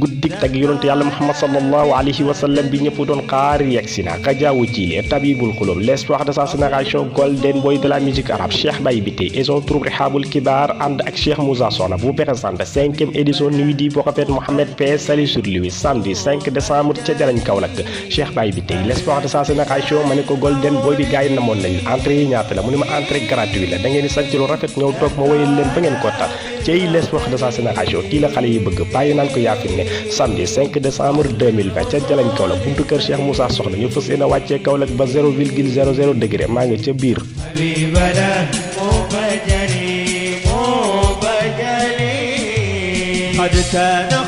guddik tag yonent yàlla Muhammad sallallahu alayhi wa sallam bi ñëpp doon xaar yegsi na Kajaawu Jile Tabibul Xulum l'espoir de sa génération golden boy de la musique arabe Cheikh Baye Biteye et son troupe Rihabul Kibar ànd ak Cheikh Moussa Sokhna vous présente 5e édition nuit du prophète Mohammed paix salut sur lui samedi 5 décembre ca Jarañ Kaolack Cheikh Baye Biteye l'espoir de sa génération ma ne ko golden boy bi gars yi namoon nañu entrée yi ñaata la mu ne ma entrée gratuite la da ngeen di sant lu rafet ñëw toog ma wéyal leen ba ngeen ko tax ci l'espoir de sa génération kii la xale yi bëgg bàyyi naan ko yaafin ne samedi 5 décembre 2020 ca Jalañ Kaolack buntu kër Cheikh Moussa Sokhna ñu fas yéene wàccee Kaolack ba 0,00 degré maa ngi ca biir قد